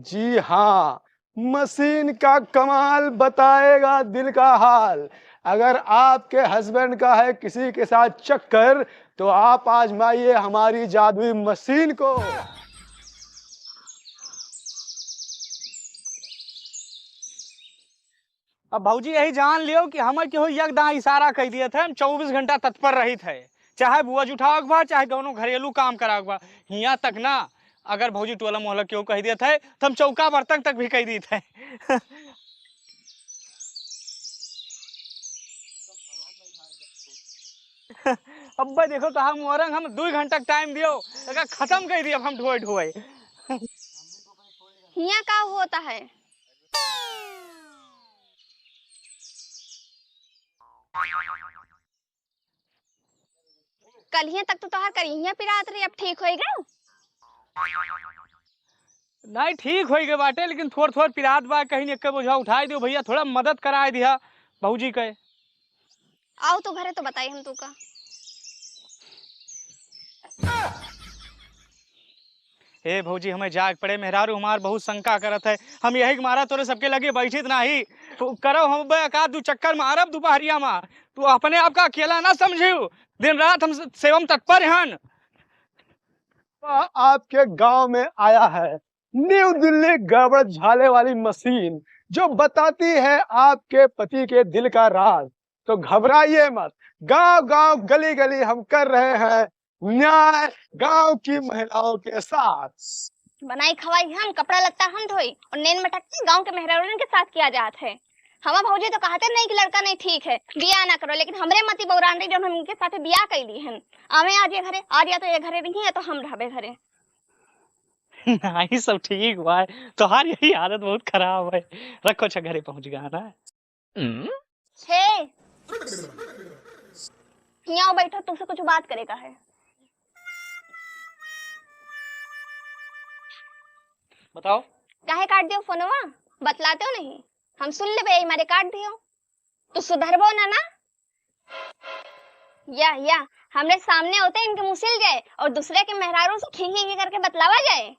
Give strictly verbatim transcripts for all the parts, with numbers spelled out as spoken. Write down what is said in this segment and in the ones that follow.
जी हाँ, मशीन का कमाल बताएगा दिल का हाल। अगर आपके हस्बैंड का है किसी के साथ चक्कर, तो आप आजमाइए हमारी जादुई मशीन को। अब भौजी यही जान लियो कि हमें केहू एक दाँ इशारा कइ दियत है, हम चउबीस घंटा तत्पर रहित है, चाहे बोझ उठावक बा, चाहे कउनो घरेलू काम करावक बा। हियाँ तक ना, अगर भौजी टोला मोहल्ला केहू कहि दियत है, तो हम चौका बर्तन तक भी कहि दीत है। अब्बे देखो, तोहार मोरंग हम दुइ घंटा क टाइम दियो, एका खतम कइ दियो हम ढोए ढोए। हियाँ का होता है? कलिया तक तो तोहार करिहिया पिरात रही, अब ठीक होई गयो? नहीं, ठीक होई गए बाटे, लेकिन थोड़ थोड़ पिरात बा। कहीं एक बोझा उठाई दियो भैया, थोड़ा मदद कराए दिया भौजी के। आओ तो घरे तो बताई हम तू का। हे भौजी, हमें जाग पड़े, मेहरारू हमार बहुत शंका करत है। हम यही के मारा तोरे सबके लगे बैठित नाही। तो करो हम बे एकाध दू चक्कर मारब दोपहरिया में। तू अपने आप का अकेला ना समझियो, दिन रात हम सेवा में तत्पर हन। आपके गांव में आया है न्यू दिल्ली गड़बड़ झाले वाली मशीन, जो बताती है आपके पति के दिल का राज। तो घबराइए मत, गांव गांव गली गली हम कर रहे हैं न्याय गांव की महिलाओं के साथ। बनाई खवाई हम, कपड़ा लत्ता हम धोई और नेन मटक्की गांव के मेहरारून के साथ किया जात है। हमार भौजी तो कहते नहीं कि लड़का नहीं ठीक है, बियाह ना करो, लेकिन हमरे मती बौरान रही जो हम इनके साथे बियाह कइली हन। आवे आज ये घरे, आज या तो ये घरे रही या तो हम रहबे घरे। नहीं, सब ठीक बा, तोहार यही आदत बहुत खराब है। रखो, अच्छा घरे पहुंच गया ना। हे, हियाँ बैठो, तुमसे कुछ बात करे का है। बताओ। काहे काट दियो फोनवा? बतलाते हो नहीं, हम सुन लेबे, यही मारे काट दियो। तो सुधरबो ना, ना? या, या, हमरे सामने होते इनके मुसिल जाए और दूसरे के मेहरारू से खी खी खी करके बतलावा जाए।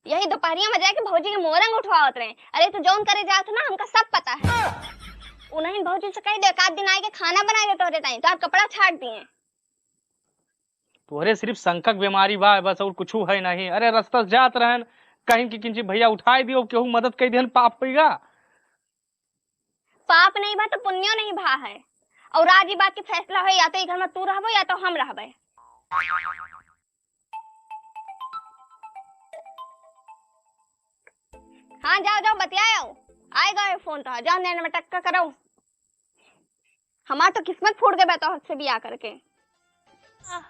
यही दोपहरिया में जाके भौजी के मोरंग उठवावत रहे। अरे, तू जौन करे जात ना, हमका सब पता है। उन्हीं भौजी से कह दे, एक आध दिन आए के खाना बनाए दे तोहरे ताई, तोहार कपड़ा छाट दिए। तोहरे सिर्फ शंका के बीमारी बा, बस और कुछ है नहीं। अरे, रस्ता से जात रहन, कहीं कि किंची भैया उठाए दियो, केहू मदद कइ दिहन, पाप होइगा। पाप नहीं बा तो पुण्यो नहीं भा है। और आज ई बात के फैसला होई, या तो ई घर में तू रहबो या तो हम रहबे। हाँ, जाओ, जाओ, बतियाओ। आएगा ये फोन तो, जाओ, नैन मटक्का करो। हमार तो किस्मत फूट गए बा तोहर से बियाह करके। आ,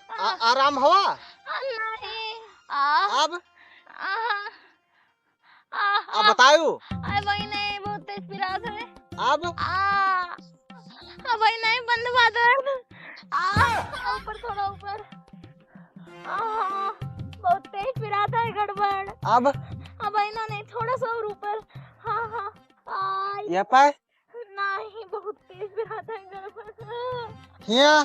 आ, आराम हवा? आ, नहीं। आ, अब? आ, आ, अब आ, बतायो। अरे भाई नहीं, बहुत तेज पिरात है। अब? आ, आ, भाई नहीं, बंद बा दर्द। आ, ऊपर, थोड़ा ऊपर। आ, बहुत तेज पिरात है, गड़बड़। अब? आ, भाई ना नहीं, थोड़ा सा और ऊपर। हाँ, हाँ। आ, ये पाए? नहीं, बहुत तेज पिरात है गड़बड़। हिया?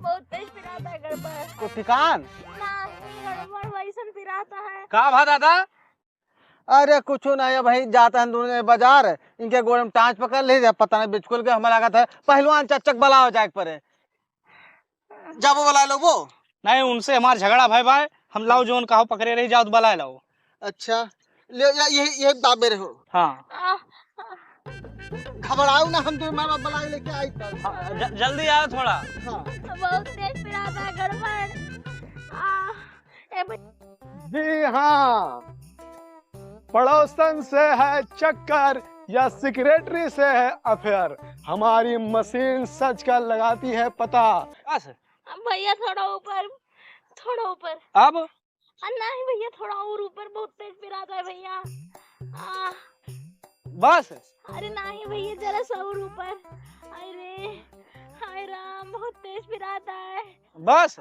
बहुत तेज पिरात है गड़बड़। कुछ ठिकान? नहीं, गड़बड़ वैसन पिरात है। का भा दादा? अरे कुछ नहीं है भाई, जाता है दोनों जने बाजार, इनके गोड़ में टाँच पकड़ ले, पता नहीं बिचकुल के, हमें लागत है पहलवान चच्चक बलाओ जाए के पड़े। जाबो बलाए लो वो। नहीं, उनसे हमार झगड़ा भय बाय, हम लाओ जौन कहो पकड़े रही, जाओ तो बलाए लाओ। अच्छा, ले या, ये, ये दाबे रहो। हाँ। घबराओ ना, हम तो मामा बलाए लेके आई तब। हाँ, ज-, जल्दी आओ थोड़ा। हाँ। बहुत तेज पिरात है, गड़बड़। आ, ए भाई। जी हाँ, पड़ोसन से है चक्कर या सेक्रेटरी से है अफेयर, हमारी मशीन सच का लगाती है पता। बस। अब भैया थोड़ा ऊपर, थोड़ा ऊपर। अब? अ, नहीं भैया, थोड़ा और ऊपर, बहुत तेज पिरात है भैया। आ। बस? अरे नहीं भैया, जरा सा और ऊपर। अरे, हाय राम, बहुत तेज पिरात है। बस?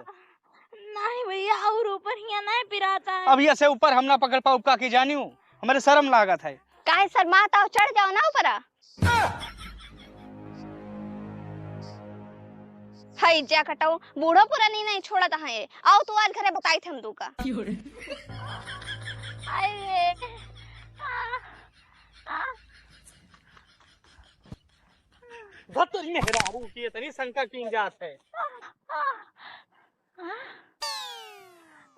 नहीं भैया, और ऊपर हिया नहीं पिरात है। अब ये से ऊपर हम ना पकड़ पाउब का कि जानियो, हमरे शर्म लागत है। काहे शर्मात हो, चढ़ जाओ ना ऊपरा। हई जा कटाऊ, बूढ़ो पुरानी नहीं छोड़त है। आओ तू आज घरे बताई थे हम तू का। अरे, धत तोरी मेहरारू की इतनी शंका की जात है।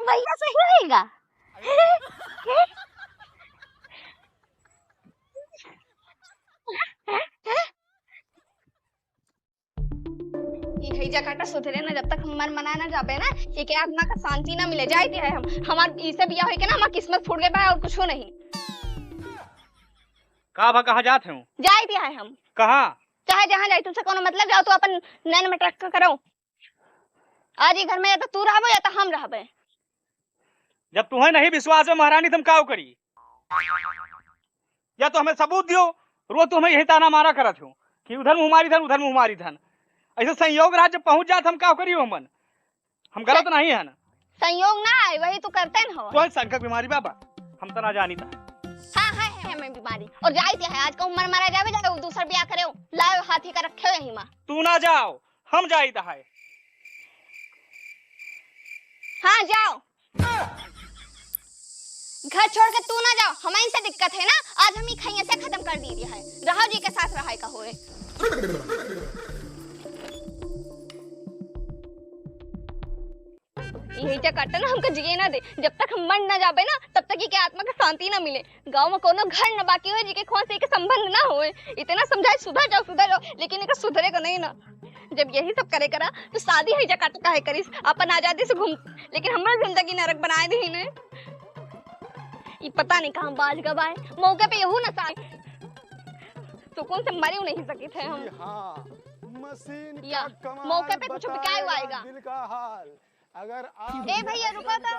भैया सही रहेगा। ई हैजा काटा सुधरे ना, जब तक हम मन मनाए ना जाबे ना, एके आत्मा का शांति ना मिले। जाइत है हम, हमार इसे बियाह होइके ना हमार किस्मत फूट गए बा और कुछो नहीं। का भा, कहाँ जात हूँ? जाइत है हम। कहाँ? चाहे जहाँ जाई, तुमसे कोनो मतलब, जाओ तो अपन नैन मटक करो। आज ई घर में या तो तू रहबो या तो हम रहबे। जब तुम्हें नहीं विश्वास है महारानी, तुम का करी? या तो हमें सबूत दियो, रोज तो हमें यही ताना मारा करत हो कि उधर मुँह मारी धन, उधर मुँह मारी धन। ऐसे संयोग रहा, जब पहुँच जात हम का करियो हमन? हम गलत नहीं है ना? संयोग ना आए, वही तो करते न हो। कौन संग का बीमारी बाबा? हम तो ना जानी था। हाँ, है, है हमें बीमारी। और जाइत है, आज कहूँ मन मारा जावे, जाओ दूसर ब्याह करे, लाओ हाथी का रखे हो यही माँ। तू ना जाओ, हम जाइत है। हाँ, जाओ। घर छोड़ के तू ना जाओ, हमें इनसे दिक्कत है ना, आज हम ई खैया से खत्म कर दी है। रहो जी के साथ रहे का होए। यही चक्कर ना हमको जिए ना दे, जब तक हम मर ना जाबे ना, तब तक ये के आत्मा के शांति ना मिले। गाँव में कोनो घर न बाकी होए जेके खोआ से एके संबंध ना होए। इतना समझाए, "सुधर जाओ, सुधर जाओ," लेकिन एका सुधरे का नहीं ना। जब यही सब करे करा, तो शादी है जका तो काहे करिस? अपन आजादी से घूम, लेकिन हमार जिंदगी नरक बनाए दी ने। ई पता नहीं कहाँ बाज गवाए, मौके पे यहू नशा। सुकून से मरी नहीं सकी थे हम। जी हाँ, मशीन या, का कमाल मौके पे कुछ बताएगा बिकाए हुआ आएगा। दिल का हाल। अगर आप ए भैया, रुको तो।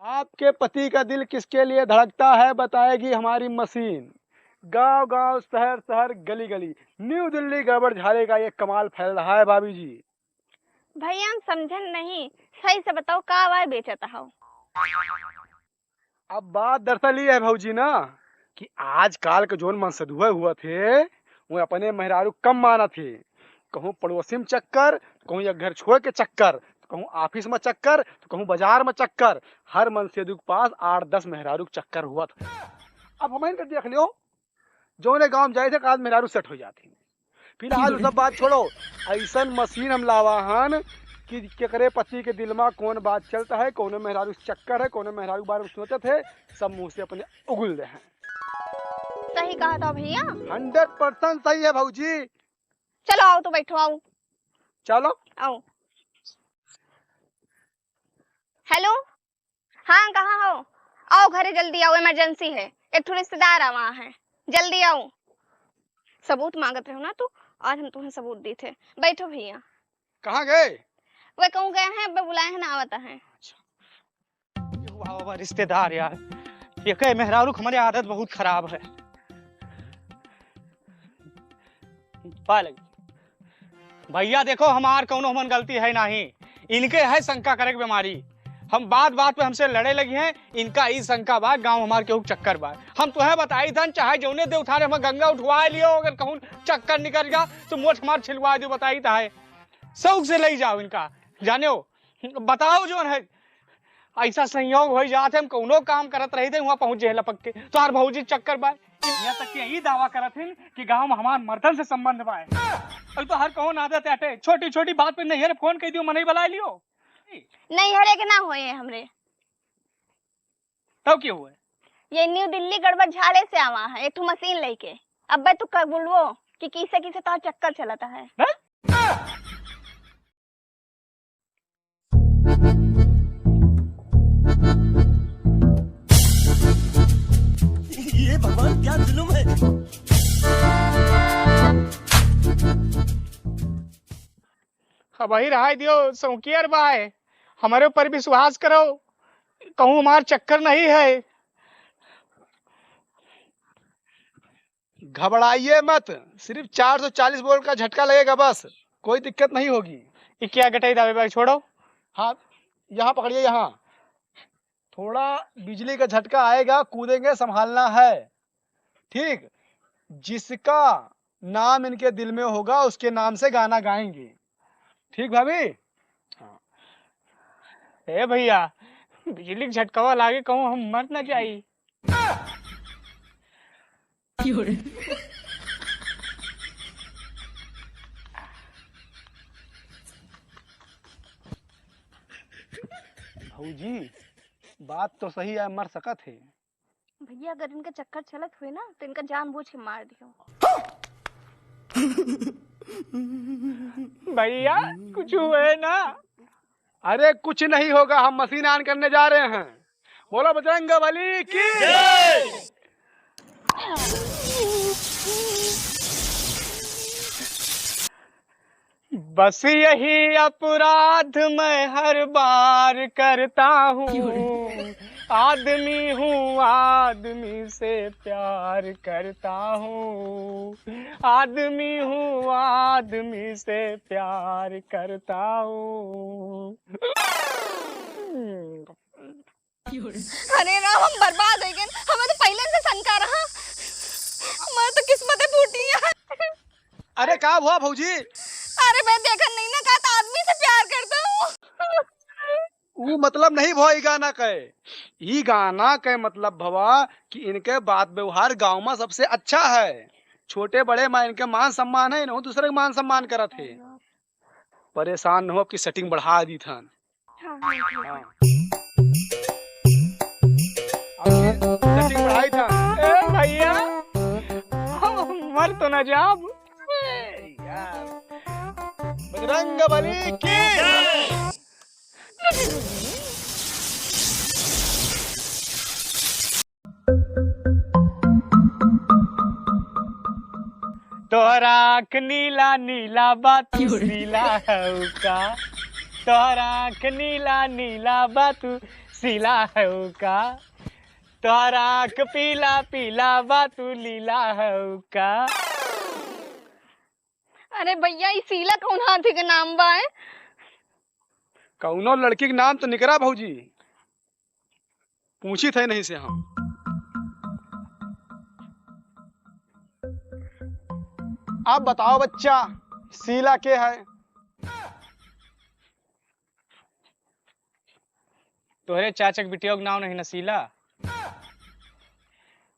आपके पति का दिल किसके लिए धड़कता है, बताएगी हमारी मशीन। गांव-गांव, शहर-शहर, गली-गली, न्यू दिल्ली गड़बड़ झाले का ये कमाल फैल रहा है, भाभी जी। भैया, हम समझन नहीं, सही से बताओ, का आवाज बेचत हो? अब बात दरअसल ये है भौजी ना, कि आजकाल के जौन मनसेधुआ हुआ थे, वो अपने मेहरारू कम मानत थे। कहूँ पड़ोसी में चक्कर, कहूँ एक घर छोड़ के चक्कर, कहूँ ऑफिस में चक्कर, तो कहूँ बाजार में चक्कर। हर मनसेधु के पास आठ दस मेहरारू के चक्कर हुआ था। अब हम इनके देख लियो, जौने गाँव में जाए थे, काज मेहरारू सेट हो जाती। फिलहाल उ सब बात छोड़ो, ऐसन मशीन हम लावा हन कि केकरे पति के दिल में कौन बात चलता है, कौनो मेहरारू के चक्कर है, कौनो मेहरारू के बारे में सोचत है, सब मुँह से अपने उगुल दे हैं। सही कहा था भैया। हंड्रेड परसेंट सही है भौजी। चलो आओ तो बैठो, आओ। चलो। आओ। हेलो, हाँ, कहाँ हो? आओ घरे, जल्दी आओ, इमरजेंसी है, एक ठो रिश्तेदार आवा है, जल्दी आओ। सबूत मांगत रहो ना तू, आज हम तुम्हें सबूत दी थे। बैठो भैया। कहाँ गए? वे कहूँ गए हैं, अब बुलाए हैं ना, आवत है। अच्छा। ये हुआ, हुआ रिश्तेदार यार, ये कहे मेहरारू क हमरे आदत बहुत खराब है। पाए लगी। भैया देखो, हमार कौनो हमन गलती है नाही, इनके है शंका करे के बीमारी। हम बात बात पे हमसे लड़े लगी हैं, इनका ई शंका बा, गाँव हमार केहू के चक्कर बा। हम तुहें बताई थन, चाहे जौने देवथाने हमें गंगा उठवाए लियो, अगर कहूँ चक्कर निकल गया तो मोछ हमार छिलवा दियो, बताई त है। शौक से ले जाओ इनका, जाने हो, बताओ जौन है। ऐसा संयोग हो जात है, हम कौनो काम करत रही थे, वहाँ पहुँच जाए लपक के, तोहार भौजी चक्कर बा। यहाँ तक कि ई दावा करत हिन कि गाँव में हमार मर्दन से संबंध बा। अब तो हर कौन आदत है, छोटी छोटी बात पे नैहर फोन कह दियो, मनई बुला लियो। नैहरे के ना होए हमरे। तब के हुए? ये न्यू दिल्ली गड़बड़ झाले से आवा है, एक ठो मशीन लेके। अब्बे तू कबुलवो कि किसे किसे तोहार चक्कर चलता है। हैं? ये भगवान क्या जुल्म है। अब वही रहाई दियो, सौंकियर बाय, हमारे ऊपर विश्वास करो, कहूँ हमार चक्कर नहीं है। घबराइए मत, सिर्फ चार सौ चालीस वोल्ट का झटका लगेगा बस, कोई दिक्कत नहीं होगी। ये क्या गटाई दावे भाई, छोड़ो। हाँ, यहाँ पकड़िए, यहाँ थोड़ा बिजली का झटका आएगा, कूदेंगे, संभालना है, ठीक? जिसका नाम इनके दिल में होगा, उसके नाम से गाना गाएंगे, ठीक भाभी? हाँ। ए भैया, बिजली के झटकावा लागे कहूँ हम मर न जाई। भौजी, बात तो सही है, मर सकत है। भैया, अगर इनका चक्कर चलत हुए ना, तो इनका जानबूझ के मार दियो। भैया, कुछ हुए ना? अरे, कुछ नहीं होगा, हम मशीन on करने जा रहे हैं। बोलो बजरंग बली की। बस यही अपराध मैं हर बार करता हूँ। आदमी हूँ, आदमी से प्यार करता हूँ। आदमी हूँ, आदमी से प्यार करता हूँ। अरे राम, हम बर्बाद होइ गए। हमें तो पहिले से शंका रहा। हमार तो किस्मत फूटी है। अरे का हुआ भौजी? अरे मैं देखन नहीं ना, कहा था आदमी से प्यार करता हूँ। ऊ मतलब नहीं भवा ई गाना के। ई गाना के मतलब भवा कि इनके बात व्यवहार गाँव में सबसे अच्छा है। छोटे बड़े में इनके मान सम्मान है, इनहू दूसरे के मान सम्मान करत है। परेशान न हो, आपकी setting बढ़ा दी थन। हाँ, हाँ, हाँ। हाँ। आपकी setting बढ़ाई थन। ए भैया, हम मर तो न जाब। ए यार, बजरंग बली की। तोहरा आँख नीला नीला बा, तू सीला हऊ का? तोहरा आँख नीला नीला बा, तू सीला हऊ का? तोहरा आँख पीला पीला बा, तू लीला हऊ का? अरे भैया, ई सीला कौन हाथी के नाम बा, हैं? कौनो लड़की के नाम तो निकरा भौजी, पूछी थे नहीं से हम। अब बताओ बच्चा, सीला के है? तोहरे चाचा के बिटिया के नाम नहीं ना सीला?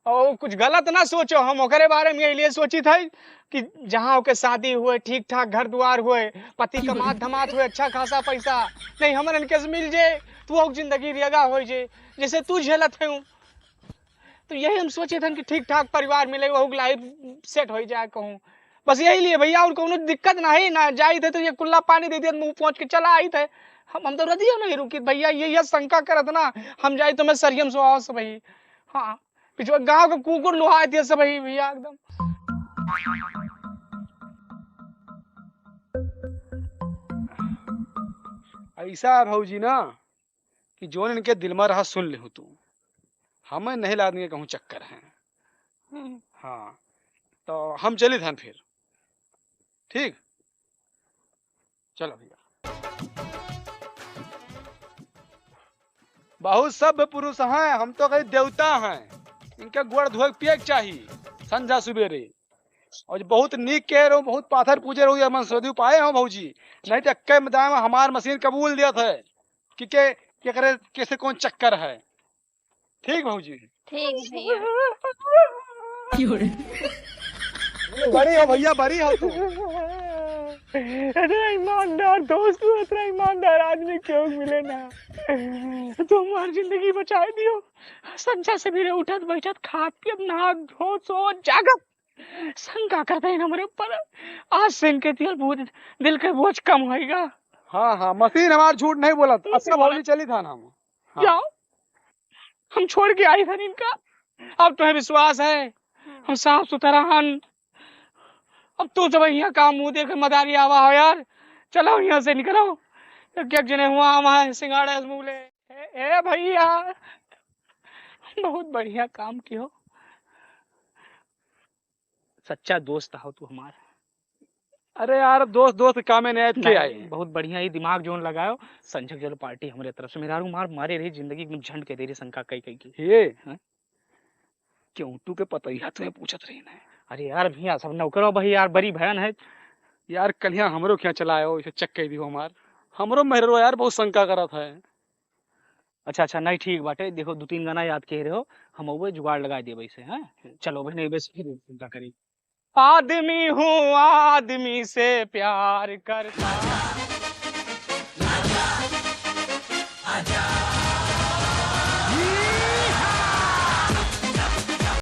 और कुछ गलत ना सोचो, हम ओकरे बारे में यही लिए सोचित है कि जहाँ ओके शादी हुए, ठीक ठाक घर दुआर हुए, पति कमात धमात हुए, अच्छा खासा पैसा, नहीं हमन इनके से मिल जे, तो वो जिंदगी रेगा हो जे, जैसे तू झेलत है। तो यही हम सोचित हन कि ठीक ठाक परिवार मिले, वहू के life set हो जाए कहूँ। बस यही लिए भैया, और कौनो दिक्कत नहीं ना। जाइत है तो ये कुल्ला पानी दे दिया, मुँह पहुँच के चला आइत है। हम, हम तो रदियो नहीं रुकित भैया, ये, ये शंका करत ना, हम जाइत तो मैं सरियम सो आओ सब भाई। हाँ, पिछुआ गाँव के कुकुर लुहाए दिए सब भाई भैया एकदम। ऐसा है भौजी ना, कि जोन इनके दिल में रहा सुन लेहु तू, हमें नहीं लागत इनके कहूँ चक्कर है। हम्म। हाँ, तो हम चलित हन फिर, ठीक, चलो भैया। बहुत सभ्य पुरुष हैं, हम तो कहीं देवता हैं, इनके गोड़ धोए के पिए के चाही संझा सुबेरे। और बहुत नीक कह रहो, बहुत पाथर पूजे रहो, ये मन सदु पाए हो भौजी, नहीं तो एक्के में दाएं में हमार मशीन कबूल दिया था कि के, केकरे, कैसे कौन चक्कर है। ठीक भौजी? ठीक भैया। बड़ी हो भैया, बड़ी हो तू। अरे ईमानदार दोस्त, तू इतना ईमानदार आदमी क्यों मिले ना? तू हमारी जिंदगी बचाए दियो। संझा सबेरे उठत बैठत, खात पियत, नहा धो सो जागत, शंका करते हैं हमारे ऊपर। आज से इनके दिल बोझ, दिल के बोझ कम होएगा। हाँ, हाँ, मशीन हमार झूठ नहीं बोलत। अच्छा भौजी, चली था ना हम। हाँ। जाओ, हम छोड़ के आई हन इनका। अब तुम्हें विश्वास है, हम साफ सुथरा हन। अब तू जब यहाँ काम मुँह देखे मदारी आवा हो यार, चलो यहाँ से निकलो। एक, एक जने हुआ हम हैं सिंगाड़ा मुँह ले। ए, ए भैया, बहुत बढ़िया काम कियो। सच्चा दोस्त हो तू हमार। अरे यार, दोस्त दोस्त कामे नहीं आए, के नहीं, आए? बहुत बढ़िया, ये दिमाग जोन लगायो। संझक चलो पार्टी हमरे तरफ से। मेहरारू मार मारे रही जिंदगी एकदम झंड के दे रही शंका कई कई की। ये हाँ? क्यों तू के पतैया तुम्हें पूछत रही ना? अरे यार भैया, सब नौकरो भाई यार, बड़ी भयन है। यार कलिया हमरो क्या चलायो, इसे चेक कर दियो हमार। हमरो मेहरो यार बहुत शंका करत है। अच्छा, अच्छा, नहीं, ठीक बाटे। देखो, दू तीन गाना याद किहे रहो, हम उहे जुगाड़ लगाइ देबे से, हैं? चलो, अबहिन एबे से फिर चिंता करी। आदमी हूँ, आदमी से प्यार करता।